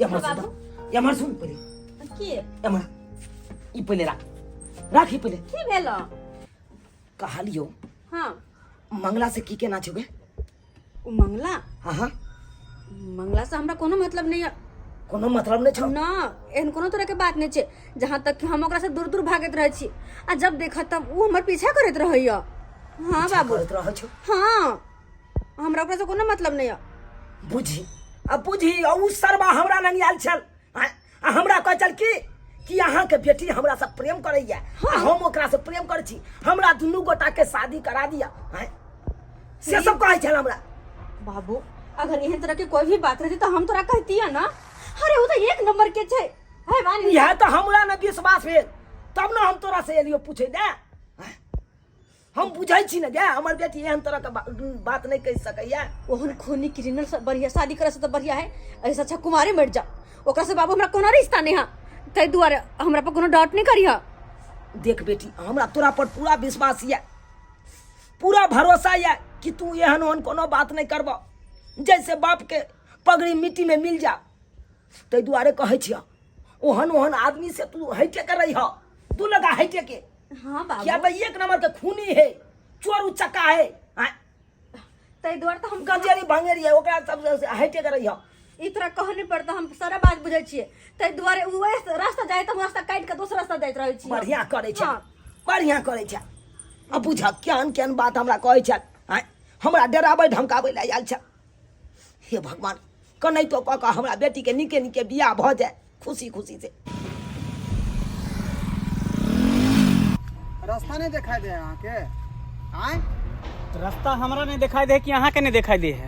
एम्हर सुन। बाबू। एम्हर सुन पहिले। की? एम्हर, ई पहिले राख, राख ई पहिले। की भेल? कहलियो। हाँ। मंगला से की केना छौ गे? ओ मंगला? हाँ हाँ। मंगला से हमरा कोनो मतलब नहीं है। कोनो मतलब नहीं छौ? ना, एहन कोनो तरह के बात नहीं छै। जहाँ तक कि हम ओकरा से दूर दूर भागैत रहै छी आ जब देखत तब उ हमर पीछा करैत रहैया। हाँ बाबू। करैत रहै छौ? हाँ, हमरा ओकरा से कोनो मतलब नहीं है। बुझी आ बुझी, आ उ सरबा हमरा लग आयल छल आ हमरा कहै छल कि अहाँ के बेटी हमरा से प्रेम करैया। हाँ। आ हम ओकरा से प्रेम करै छी, हमरा दुनू गोटा के शादी करा दिया। आँय? से सब कहै छल हमरा। बाबू अगर एहन तरह के कोई भी बात रहती तो हम तोरा कहती है ना। अरे वो तो एक नंबर के छै। है बानी। इएह तऽ हमरा ने विश्वास भेल तब ने हम तोरा से एलियो पूछे दे। हम बुझै छी ने गे, हमर बेटी एहन तरह के बात नहीं कहि सकैया। ओहन खूनी क्रिमिनल से बढ़िया शादी करे से तो बढ़िया है ऐसा अच्छा कुमारी मर जा। ओकरा से बाबू हमरा कोनो रिश्ता नहीं है, ताहि दुआरे हमरा पर कोनो डाउट नहीं करिह। देख बेटी, हमरा तोरा पर पूरा विश्वास ये, पूरा भरोसा ये कि तू एहन ओहन कोनो बात नहीं करब, जैसे बाप के पगड़ी मिट्टी में मिल जा। ताहि दुआरे कहै छियह, ओहन ओहन आदमी से तू हटे के रहिह, तू लगा हटे के। हाँ बाबू। किया तऽ एक नंबर के खूनी है, चोर उचक्का है। हाँ। ताहि दुआरे तऽ हम गंजेरी भंगेरी है, ओकरा सब से हटे के रहिह। ई तोरा कहने पर तऽ हम सारा बात बुझै छियै, ताहि दुआरे ओ रास्ता जाय तऽ हम रास्ता काटि के दोसर रास्ता जाइत रहै छियै। बढ़िया करै छै। हाँ। बढ़िया करै छै। आ बुझ केहन केहन बात हमरा कहै छै। आँय, हमरा डराबै धमकाबै लए आयल छै। हे भगवान, कनाहितो कऽ कऽ हमरा बेटी के नीके नीके बियाह भऽ जाय खुशी खुशी से। रास्ता नहीं दिखाई दे अहाँ के? आँय? रास्ता हमरा नहीं दिखाई दे कि अहाँ के नहीं दिखाई दे है?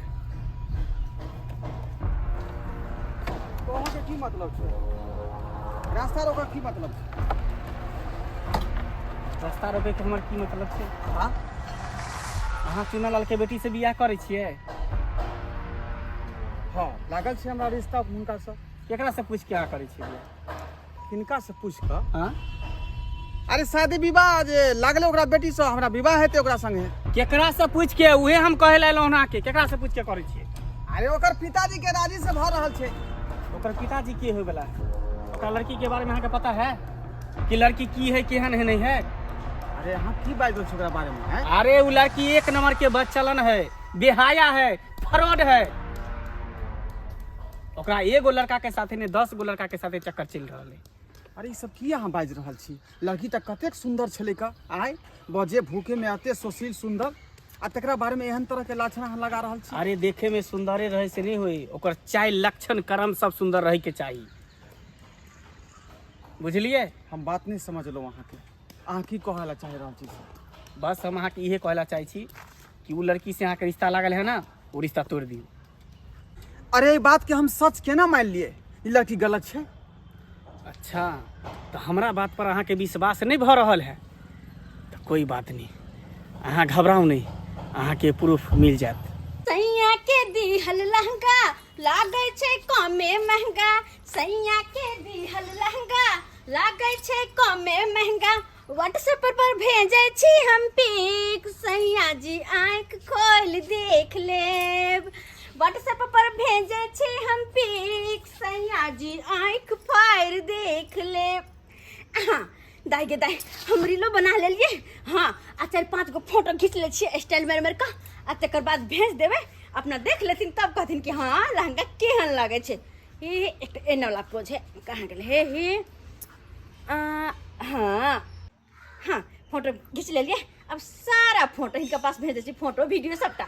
तो अहाँ के की मतलब छै? रास्ता रोकऽ की मतलब छै? रास्ता रोके के हमर की मतलब छै? हाँ? अहाँ चुनालाल के बेटी से बियाह करै छियै? हाँ, लागल छै हमरा रिश्ता हुनका से। केकरा से पूछ के अहाँ करै छियै बियाह? किनका से पूछ कऽ? हाँ? अरे शादी विवाह जे लागलै ओकरा बेटी से, हमरा विवाह हेतै ओकरा संगे। केकरा से पूछ के? उहे हम कहै लए एलहुँ अहाँके, केकरा से पूछ के करै छियै? अरे ओकर पिताजी के राजी से भऽ रहल छै। ओकर पिताजी के होय वाला है? ओकरा लड़की के बारे में अहाँके पता है कि लड़की की है, केहन है, नहीं है? अरे अहाँ की बाजि रहल छी ओकरा बारे में? हैं? अरे उ लड़की एक नंबर के बदचलन है, बेहाया है, फ्रॉड है। ओकरा एगो लड़का के साथे नहीं 10 गो लड़का के साथे चक्कर चलि रहल है। अरे ई सब की अहाँ बाजि रहल छी? लड़की तऽ कतेक सुंदर छलै का, आय बजे भूखे में एते सुशील सुंदर, आ तकरा बारे में एहन तरह के लाछन अहाँ लगा रहल छी? अरे देखे में सुंदरे रहे से नहीं होई, ओकर चाल लक्षण कर्म सब सुंदर रहे के चाही, बुझलिए? हम बात नहीं समझलहुँ अहाँके, अहाँ की कहै लए चाहि रहल छी से? बस हम अहाँके इहे कहै लए चाहै छी कि उ लड़की से अहाँके रिश्ता लागल है ना, उ रिश्ता तोड़ दियौ। अरे ई बात के हम सच केना मान लिए ई लड़की गलत छै? अच्छा, तऽ हमरा बात पर अहाँके विश्वास नहीं भऽ रहल है तऽ कोई बात नहीं, अहाँ घबराउ नहीं, अहाँके प्रूफ मिल जायत। सैया के दिहल लहंगा लागै छै कमे महंगा, सैया के दिहल लहंगा लागै छै कमे महंगा, व्हाट्सएप पर भेजै छी हम पिक, सैया जी आँखि खोलि देख लेब। व्हाट्सएप पर भेजै छी हम पिक, सैया जी आँखि फाड़ि देख लेब। हाँ दाई गे दाई, हम रीलो बना लेलिए। हाँ, आ 4-5 गो फोटो घीच ले छियै स्टाइल मारि मारि कऽ, आ तकर बाद भेज देबै, अपना देख लेथिन तब कहथिन कि हाँ लहंगा केहन लगै छै। हे एकटा एना वाला पोज है, कहाँ गेलै? हे हे आ, हाँ हाँ फोटो घीच लेलिए। अब सारा फोटो हिनका पास भेज दै छी, फोटो वीडियो सबटा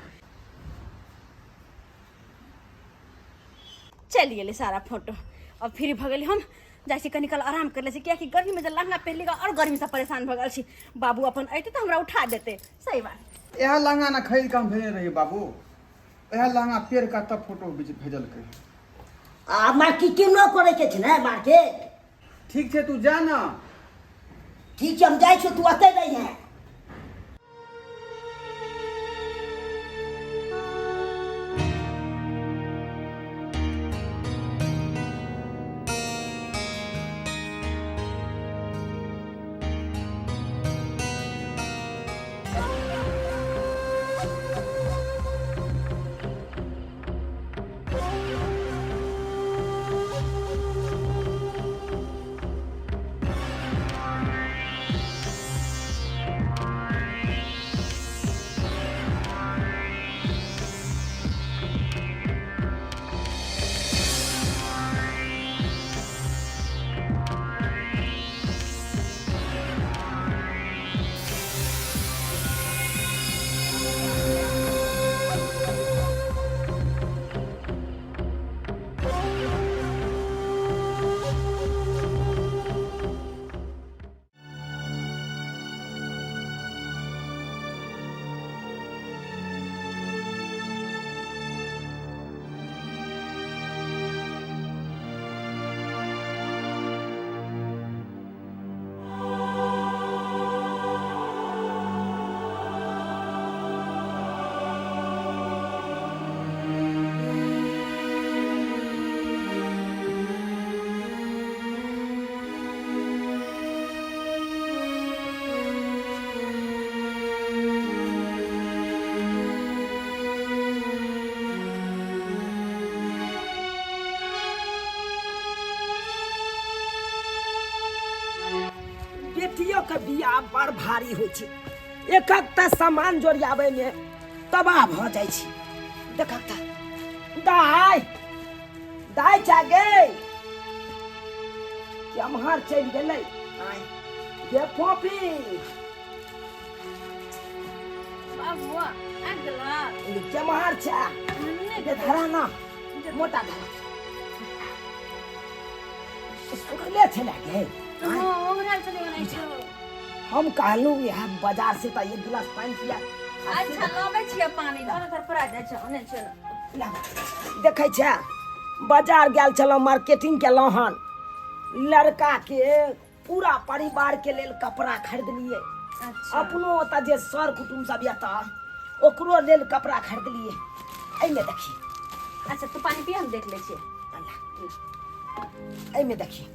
चलि गेलै सारा फोटो। अब फ्री भऽ गेली हम, जाइ छी कनी काल आराम कर लै छी, कियाकि गर्मीमे जे लहंगा पहिर लिअ आओर गर्मीसँ परेशान भऽ गेल छी। बाबू अपन अयतै तऽ हमरा उठा देतै। सही बात। इएह लहंगा ने खरीद कऽ हम भेजने रहियै बाबू, इएह लहंगा पहिर कऽ तब फोटो भेजलकै। आ मार्केटिंगो करे के छै ने, मार्केट। ठीक छै, तू जा ना। ठीक छै, हम जाइ छियौ, तू अतै रहिहे। के बियाह बड़ भारी होइ छै। एकक तऽ सामान जोड़ियाबै मे तबाह भऽ जाइ छी। देखक तऽ दाइ दाइ चा गे केम्हर चलि गेलै? आँय गे फोफी बाबुआ आबि गेला। केम्हर छै? नहि। गे धरा ना मोटा धरा सुखले छलै गे। हँ, ओंघरायल छलै ओनाहि छौ। हम कहलहुँ इएह बाजार से तऽ एक गिलास पानि पिया। अच्छा लाबै छियै पानि, धर धर पड़ा जाइ छै ओने चलो। देखै छै बाजार गेल छलहुँ, मार्केटिंग केलहुँ हन, लड़काके पूरा परिवारके लेल कपड़ा खरीदलियै। अच्छा। अपनो ओतऽ जे सर कुटुम्ब सब एतऽ ओकरो लेल कपड़ा खरीदलियै। एहिमे देखी। अच्छा तू पानि पी, हम देख लै छियै। एहिमे देखी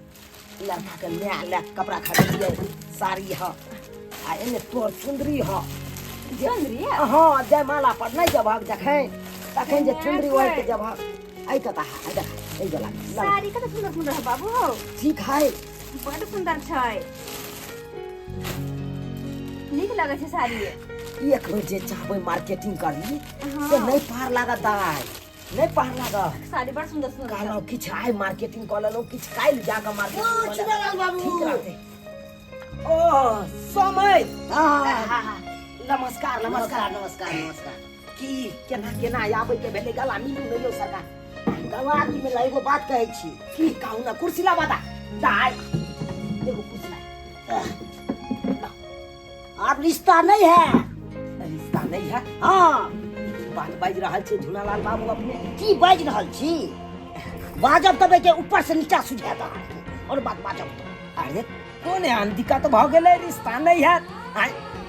लड़काके नया लए कपड़ा खरीदलियै, साड़ी ह आ एहिमे तोर चुन्दरी ह। चुन्दरी? हँ, जयमाला पर नहि जेबहक जखन तखन जे चुन्दरी ओढ़ि के जेबहक। एहि कता है देख, एहि वला साड़ी कते सुंदर सुंदर है बाबू। हो ठीक है, बड सुंदर छै, नीक लगै छै साड़ी। एक बेर जे चाहबै मार्केटिंग करी से नहि पार लागत दाइ, नहि पार लागत। साड़ी बड़ सुंदर सुंदर। कहलहुँ किछु आइ मार्केटिंग कऽ लेलहुँ, किछु काल्हि जाकऽ मार्केटिंग कऽ लेलहुँ, बाबू ठीक रहतै। ओ समय। नमस्कार नमस्कार नमस्कार नमस्कार। की केना केना आबै के भेलै? गला मिलू नहि यौ सरकार। गला की मिला, एगो बात कहै छी। की कहू ना, कुर्सी लाबा दा दाइ, एगो कुर्सी ला। आब रिश्ता नहीं है। रिश्ता नहीं है? हाँ। बात बाजि रहल छै झुनालाल बाबू अपने। की बाजि रहल छी? बाजब तब के ऊपर से नीचा सुझायत अहाँके, और बात बाजब तऽ। अरे कोन एहन दिक्कत भऽ गेलै रिश्ता नहि हैत?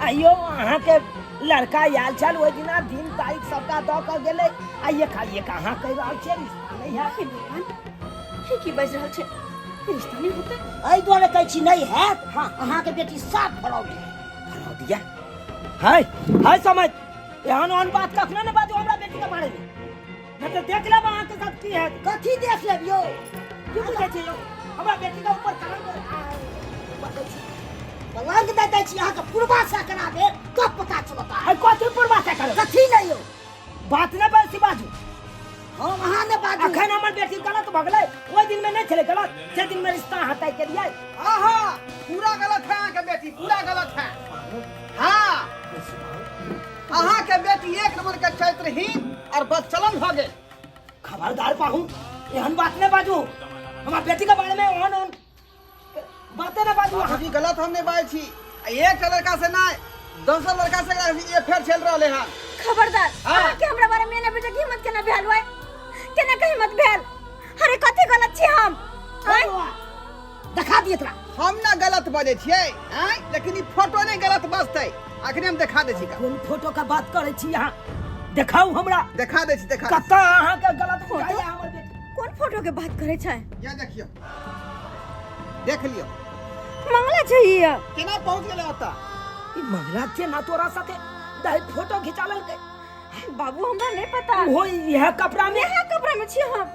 आइयो अहाँके लड़का आयल छल ओहि दिना, दिन तारीख सबटा दऽ कऽ गेलै, आ एकाएक अहाँ कहि रहल छियै रिश्ता नहि हैत। हे भगवान, हे की बाजि रहल छै? रिश्ता नहि होतै? एहि दुआरे कहै छी नहि हैत। हाँ। अहाँके बेटी साफ फरौड है। फरौड यऽ? है है समझ, एहन ओहन बात कखनो नहि बाजू हमरा बेटीके बारेमे, नहि तऽ देख लेब अहाँके साथ की हैत। कथी देख लेब यौ? की बुझै छियै यौ हमरा बेटीके ऊपर कलंक कलंक दे दै छी अहाँके, पूर्वा से करा देब तब पता चलत। है कथी पूर्वा से करब? कथी नहि यौ? बात नहि बेसी बाजू। हम अहाँ नहि बाजू। अखन हमर बेटी गलत भऽ गेलै, ओहि दिनमे नहि छलै गलत जे दिनमे रिश्ता अहाँ तय केलियै। आहा, पूरा गलत है अहाँके बेटी, पूरा गलत है। हाँ, अहाँके बेटी एक नंबर के चरित्रहीन और बदचलन भऽ गेल। खबरदार पाहू, एहन बात नहि बाजू हमरा बेटी के बारे में, ओहन ओहन बाते नहि बाजू अहाँ। बाबूजी, गलत हम नहीं बाजै छी। आ एक लड़का से नहीं, दोसर लड़का से ये फेर चल रहले हन। खबरदार। हाँ। अहाँके हमरा बारे में एना बेटा के हिम्मत केना भेल? ओए केना के हिम्मत भेल? अरे कथी गलत छी हम? आँय? देखा दिए तोरा। हम ना गलत बजै छियै आँय, लेकिन ई फोटो नहीं गलत बजतै, अखने हम देखा दै छी का। कोन फोटो के बात करै छी अहाँ? देखाउ हमरा। देखा दै छी, देखा दै छी। कतऽ अहाँके गलत बुझाइया हमर बेटी? कोन फोटो के बात करै छै? ये देखियौ, देख लियौ। मंगला छै ई। केना पहुँच गेलै ओतऽ ई मंगला केना तोरा साथे दही फोटो घिचा लेलकै? बाबू, हमरा नहीं पता। ओहो इएह कपड़ा में? इएह कपड़ा में छी हम।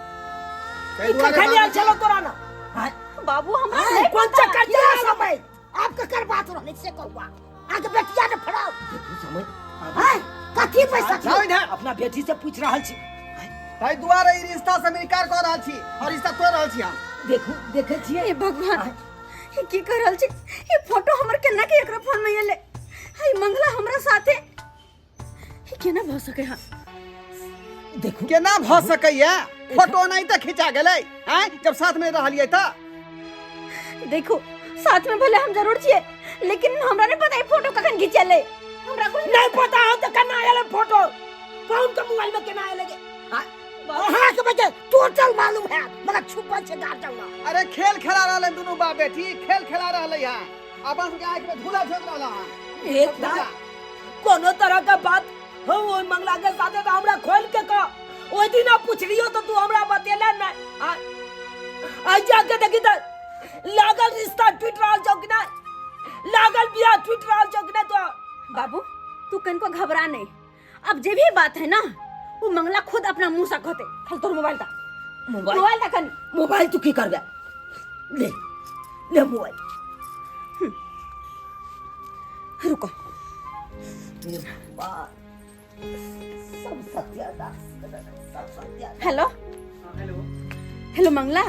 ताहि ई दुआरे कखन आयल बाबूजी- छलो तोरा ना? आँय, बाबू, हमरा आँय, नहीं कोन पता। चक्कर ये चला समय आप ककर बात रहलै से कहू, अहाँके बेटिया ने फड़ाउ। देखू समय। आँय, कथी पैसा जाउ इधर। अपना बेटी से पूछ रहल छी। ताहि दुआरे ई रिश्ता से हम इनकार कऽ रहल छी और रिश्ता तोड़ि रहल छी हम। देखू, देखै छियै। हे भगवान, ई की कर रहल छी? ई फोटो हमर केना के एकरा फोन में एलै? हे मंगला हमरा साथे ई केना भऽ सकै है? देखू केना भऽ सकैया? फोटो नहीं तऽ खिंचा गेलै आँय, जब साथ में रहलियै तऽ। देखो, साथ में भले हम जरूर छियै, लेकिन हमरा नहीं पता ई फोटो कखन घिचेलै, हमरा कुछ नहीं पता हो तऽ केना आयल फोटो? कौन के मोबाइल में केना आयल गे? आँय, अहाँके बेटे टोटल मालूम है, मगर छुपल छै गार्जियन लग। अरे खेल खेला रहल है दुनू बाप बेटी, खेल खेला रहल है, अपन सबके आँखि में धूला झोंक रहल है। एक दाई, कोनो तरह के बात हो ओहि मंगला के साथे तऽ हमरा खोल के कह। ओहि दिना पुछलियो तऽ तू हमरा बतेला नहीं। आइ जाके देखी तऽ लागल रिश्ता टूट रहल छौ कि नहीं, लागल बियाह टूट रहल छौ कि नहीं तो। बाबू, तू कनको घबरा नहीं, अब जे भी बात है ना वो मंगला खुद अपना मुंह से कहते। खाली तोर मोबाइल दा। मोबाइल? मोबाइल दा कनी। मोबाइल तू की करबे? ले ले मोबाइल। रुको सब सत्यानाश सब सत्यानाश। हेलो हेलो हेलो मंगला,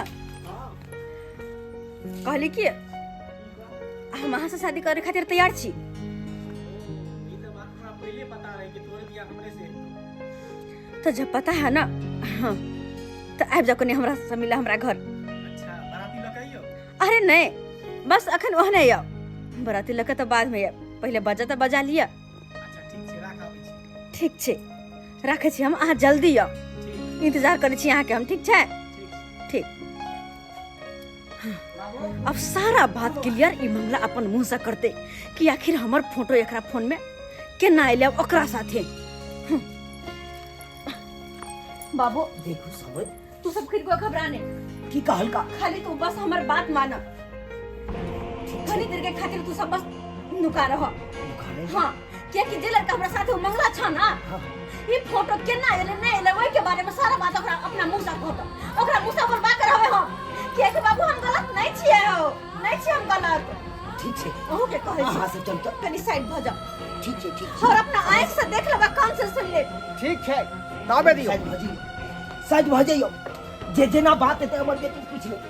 कहली कि हम अहाँ से शादी करे खातिर तैयार छी। ई तऽ बात हमरा पहिले पता रहे कि तोहर बियाह हमरे से हेतौ। तो जब पता है ना, हाँ, तो आबि जाओ कनी हमरा से मिला हमरा घर। अच्छा, बाराती लऽ के अइयौ? अरे नहीं, बस अखन ओहने आउ, बराती लऽ के तऽ बाद में आयब, पहिले बजा तऽ बजा लिअ। अच्छा ठीक छै, राख, आबै छी। ठीक छै, राखै छी हम, अहाँ जल्दी आउ, ठीक। इंतजार करै छी अहाँके हम, ठीक छै? ठीक छै। ठीक। अब सारा बात क्लियर ई मंगला अपन मुंह से करते कि आखिर हमर फोटो एकरा फोन में केना अयलै ओकरा साथे। बाबू देखू समझ तू सब खिड़को घबरा नहीं। की कहल का? खाली तू बस हमर बात मान, कनी देर के खातिर तू सब बस नुका रह। हाँ, कियाकि जे लड़का हमरा साथे मंगला छ ना, ई फोटो केना एले नहीं एले ओहि के बारे में सारा बात ओकरा अपना मुंह से कहत, ओकरा मुंह से बोलबा के रहबे हम, कियाकि बाबू हम गलत नहीं छियै हो, नहीं छियै हम गलत। ठीक छै, अहूँ के कहै छी अहाँ सब चल तऽ कनी साइड भऽ जाओ। ठीक छै, ठीक छै। और अपना आँखि से देख लेबा, कान से सुन ले। ठीक छै, दाबे दियौ। साइड भऽ जइयौ, साइड भऽ जइयौ, जे जेना बात हेतै हमर बेटी पूछि लेतै।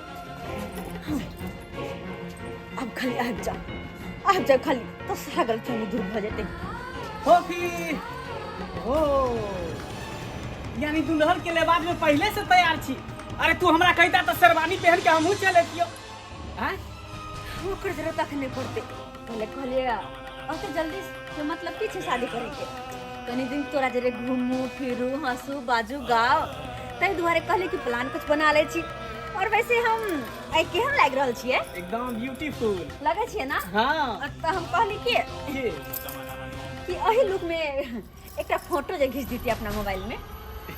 अब खाली आबि जाओ, आबि जाओ खाली, तो सारा गलतफहमी दूर भऽ जेतै। फोफी ओ यानी दुल्हन के लेबाज में पहले से तैयार छी। अरे तू हमरा कहिता तऽ शेरवानी पहन के हमहूँ चल अतियौ। आँय? ओकर जरूरत अखन नहि पड़तै। पहले कहलियै ओते जल्दी के मतलब की छै शादी करे के, कनी दिन तोरा जरे घूमू फिरू, हंसू बाजू गाओ, ताहि दुआरे कहलियै कि प्लान कुछ बना लै छी। और वैसे हम आइ केहन लागि रहल छियै? एकदम ब्यूटीफुल लगै छियै ना? हाँ। तऽ हम कहली कि कि एही लुक में एकटा फोटो जे घीच दितियै अपना मोबाइल में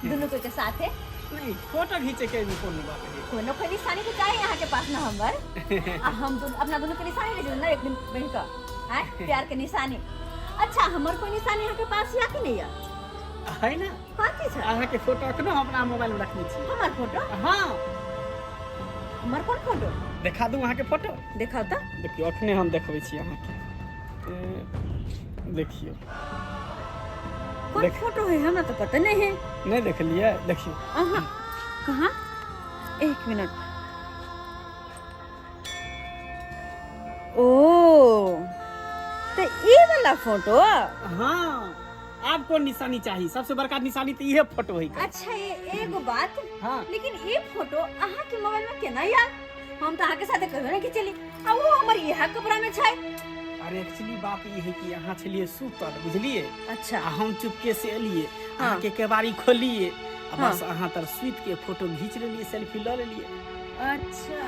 दुनू कोई के साथे। नहीं, फोटो घीचे के एहिमे कोनो बात नहीं। कोनो कोई निशानी तो चाहिए अहाँ के पास ना हमर, आ हम दुनू अपना दुनू के निशानी ले ना एक दिन बहिन का, आय प्यार के निशानी। अच्छा, हमर कोई निशानी अहाँ के पास या कि नहीं या? है ना। कथी छै? अहाँ के फोटो अखनो हम अपना मोबाइल में रखने छी। हमर फोटो? हाँ। हमर कोन फोटो? देखा दूं अहाँ के फोटो? देखाउ तऽ। देखियौ, अखने हम देखबै छी अहाँ के। देखियौ। कोन फोटो है, हमरा तो पता नहीं है। नहीं देखलियै? देखियौ। अहाँ कहाँ? एक मिनट। ओ तो ई वाला फोटो? हाँ, आब कोन निशानी चाही, सबसे बड़का निशानी तो इहे फोटो है। अच्छा, ये एगो बात। हाँ। लेकिन ये फोटो अहाँ के मोबाइल में केना आयल? हम तो अहाँ के साथे कहियो नहीं खिचेली, आ वो हमर इहा कपड़ा में छै। अरे एक्चुअली बात ई है कि अहाँ छलिए सुतल, बुझलिए? अच्छा। आ हम चुपके से एलिए, हाँ। अहाँ के केबाड़ी खोलिए, आ हाँ। बस अहाँ तर सुति के फोटो घींच लेलिए, सेल्फी लऽ लेलिए। अच्छा।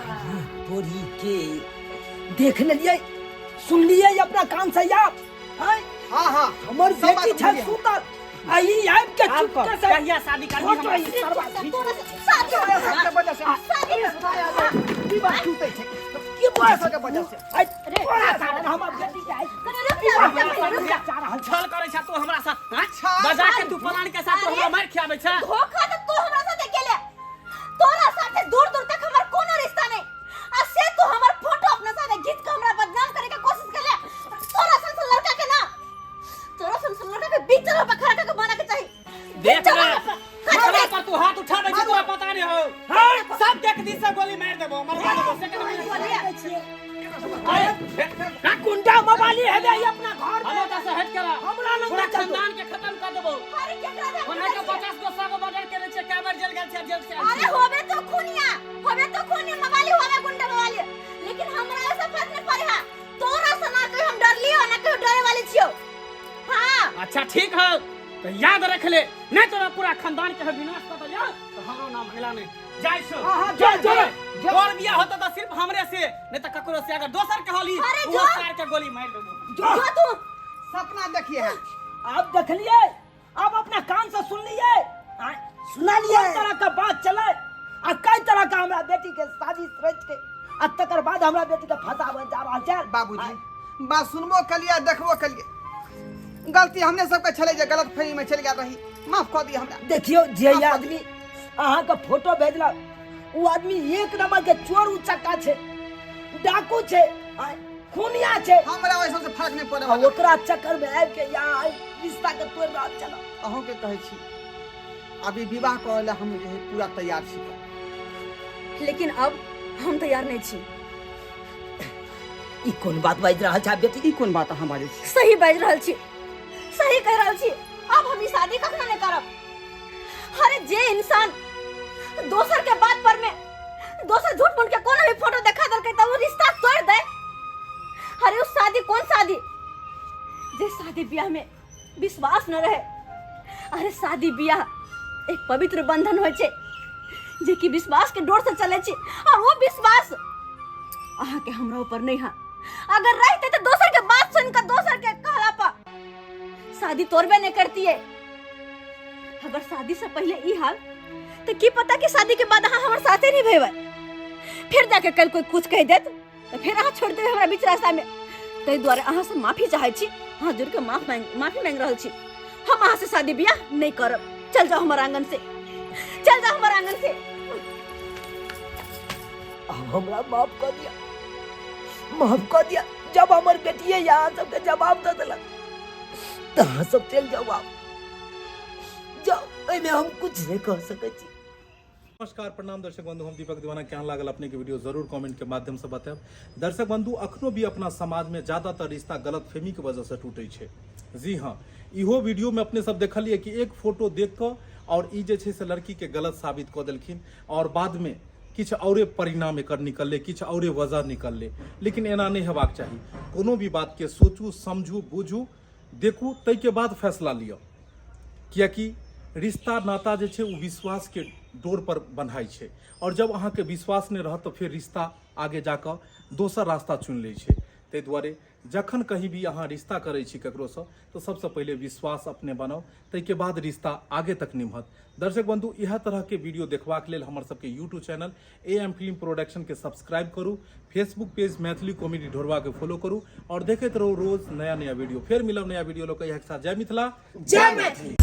तोरी के देख लेलिए, सुनलिए अपना कान से यार। आय? हाँ, हाँ। हमर सब बात बेटी छै बुझलियै। सुतल, आ ई आबि के आब चुपके कह, से कहिया शादी करबी फोटो हमरा? ई सरवा खींच तोरा से शादी तोरा सबके वजह से। शादी ई बात छूटै छै। की तोरा सबके वजह से। आइ, तोरा कारण हमर बेटी के आइ कनी रुक जा, रुक जा, पहिले रुक जा। जा रहल छै। छल करै छै तू हमरा साथ, हाँ? छल। बजा के तू पलान के साथ तू हमरा मारि खियाबै छै। धोखा तऽ तू हमरा साथे केले, तोरा साथे दूर दूर तक हमर कोनो रिश्ता नहीं, आ से तू हमर फोटो अपना साथे घीच के हमरा बदनाम करे के कोशिश केले। तोरा सन सन लड़का के ना, तोरा सन सन लड़का के बीच चौराहा पर खड़ा करके मारा के चाही। देख बीच चौराहा ले, पर खड़ा हमरा कर। पर तू हाथ उठाबै छै तोरा पता नहीं हो। हाँ। सब के एक दिन से गोली मारि देबो, मरवा देबो, सेकंड में। बोलिए। अरे, गुंडा मवाली हेबे ई अपना घर में। हम ओतऽ से हटि के रह। हमरा लग पूरा नहि चलतौ। खानदान के खत्म कर देबो। अरे केकरा दे? ओना के 50 गो 100 गो मर्डर केने छै, कै बेर जेल गेल छै, जेल से आयल अरे छै। होबे तो खूनिया, होबे तो खूनिया मवाली, होबे गुंडा मवाली, लेकिन हमरा ऐसा फर्क नहीं पड़े है। तोरा से ना कहीं हम डरलियो ना कहीं डरे वाली छियो। हाँ। अच्छा ठीक है, तो याद रख ले, नहीं तोरा पूरा खानदान के हम विनाश कर देलियो तो हमरो नाम भैला नहीं। जाइ छौ। हाँ, हाँ, जो, जो, जो। जो। तोर बियाह होतो तो सिर्फ हमरे से, नहीं तो ककरो से। अगर दोसर के होली, अरे वो जो। सार के गोली मार देबो। जो तू सपना देखिए है। आप देखलिए, आप अपना कान से सुनलिए, सुना लियै। कोन तरह का बात चले आ कई तरह का हमरा बेटी के साजिश रच के आ तकर बाद हमरा बेटी के फंसावे जा रहल छै। बाबूजी, बात सुनबो कलिए, देखबो कलिए, गलती हमने सबके छले जे गलत फहमी में चल गेल रही, माफ कऽ दिअ हमरा। देखियौ, जे माफ कऽ आदमी अहाँके फोटो भेजलक ओ आदमी एक नंबर के चोर उचक्का छै, डाकू छै। आय, खूनिया छै। हमरा ओहि सबसे फर्क नहि पड़े आ वाला। ओकरा चक्कर में आबि के यहाँ एहि रिश्ता के तोड़ि रहल छलहुँ। अहूँके कहै छी, अभी विवाह करै लए हम जे है पूरा तैयार छी। लेकिन अब हम तैयार नहीं छी। ई कोन बात बाजि रहल छै बेटी? ई कोन बात अहाँ बाजै छी? सही बाजि रहल छी, सही कह रहल छी। अब हम ई शादी कखनो नहीं करब। अरे जे इंसान दोसर के बात पर में दोसर झूठ मूठ के कोनो भी फोटो देखा देलकै त वो रिश्ता तोड़ दे। अरे वो शादी कौन शादी जे शादी ब्याह में विश्वास न रहे। अरे शादी ब्याह एक पवित्र बंधन होइ छै जे कि विश्वास के डोर से चले छै, और वो विश्वास अहाँ के हमरा ऊपर नहीं है। अगर रहते तो दोसर के बात सुन कर दोसर के कहला पर शादी तोड़बे नहीं करती है। अगर शादी से पहले ई हाल तो की पता कि शादी के बाद अहाँ हमर साथे नहीं भेबै, फिर जाके कल कोई कुछ कह देत तो फिर अहाँ छोड़ देबै हमरा बीच रास्ता में। ताहि दुआरे अहाँ से माफी चाहै छी, हाथ जोड़ के माफी मांग रहल छी। हम अहाँ से शादी बियाह नहीं करब। चल जाओ हमर आंगन से, चल जाओ हमर आंगन से। अब हमरा माफ कर दिया, माफ कर दिया। जब हमर बेटिए यहाँ सबके जवाब दे देलक तऽ अहाँ सब चलि जाउ, आब जाउ, एहिमे हम कुछ नहि कह सकै छी। नमस्कार, प्रणाम दर्शक बंधु, हम दीपक दीवाना। केहन लागल अपने के वीडियो जरूर कमेंट के माध्यम से बतायब। दर्शक बंधु, अखनो भी अपना समाज में ज्यादातर रिश्ता गलतफहमी के वजह से टूटे छै। जी हाँ, इहो वीडियो में अपने सब देखलिए कि एक फोटो देख कऽ और ई जे छै से लड़की के गलत साबित कऽ देलखिन और बाद में किछु औरे परिणाम एकर निकललै, किछु औरे वजह निकललै। लेकिन एना नहि हेबाक चाही। कोनो भी बात के सोचू, समझू, बुझू, देखू, ताहिके बाद फैसला लिअ, कियाकि रिश्ता नाता जे छै ओ विश्वास के डोर पर बन्हाइ छै और जब अहाँके विश्वास नहि रहत तऽ फेर रिश्ता आगे जाकऽ दोसर रास्ता चुनि लै छै। ताहि दुआरे जखन कहीं भी अहाँ रिश्ता करै छी ककरोसँ तऽ सबसँ पहिले विश्वास अपने बनाउ, ताहिके बाद रिश्ता आगे तक निमहत। दर्शक बंधु, इएह तरहके वीडियो देखबाक लेल हमर सबके YouTube channel A M film production के सब्सक्राइब करू, फेसबुक पेज मैथिली कॉमेडी ढोरबा के फॉलो करू और देखैत रहू रोज नया नया वीडियो। फेर मिलब नया वीडियो लऽ कऽ। इएह के साथ जय मिथिला, जय मैथिली।